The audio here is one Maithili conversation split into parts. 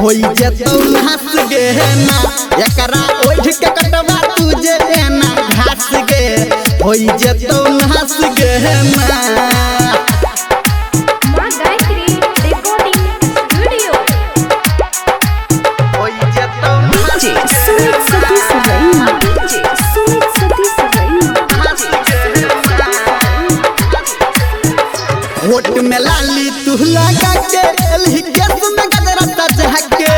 होई जेतौ नास गे ना। एकरा ओढ़ के कटवा तू जे एना घास गे होई जेतौ नास गे ना। माँ गायत्री रिकॉर्डिंग स्टूडियो। होई जेतौ नास DJ गे Sumit Satish Raina. DJ Sumit Satish Raina. होठ में लाली तू लगा के एलही केस में गजरा सजा के।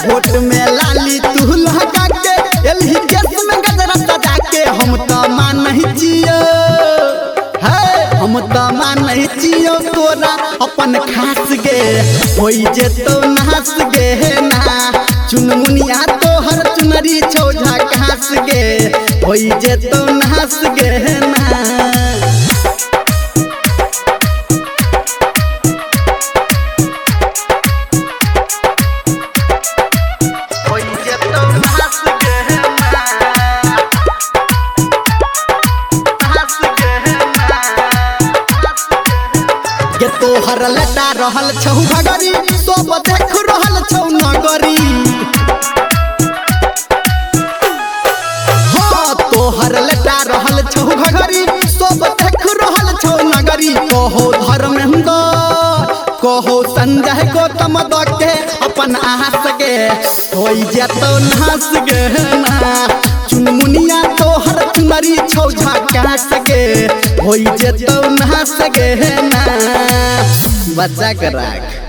होठ में लाली तू लगा के एलही केस में गजरा सजा के। हम तो मानही छियो है, हम तो मानही छियो तोरा अपन खास गे होई जेतौ नास गे ना। चुनमुनिया तोहर चुनरी छौ झकास गे होई जेतौ नास गे ना। होई जेतौ नास गे ना, नास गे ना। गे तोहर लटा रहल छौ भगरी सब देख रहल छौ नगरी। हाँ तोहर लटा रहल छौ भगरी सब देख रहल छौ नगरी। कहो धर्मेंद्र कहो संजय गौतम दके अपन आस गे होई जेतौ नास गे ना। चुनमुनिया तोहर चुनरी छौ झकास गे होई जेतौ नास गे ना। बच्चा के राख।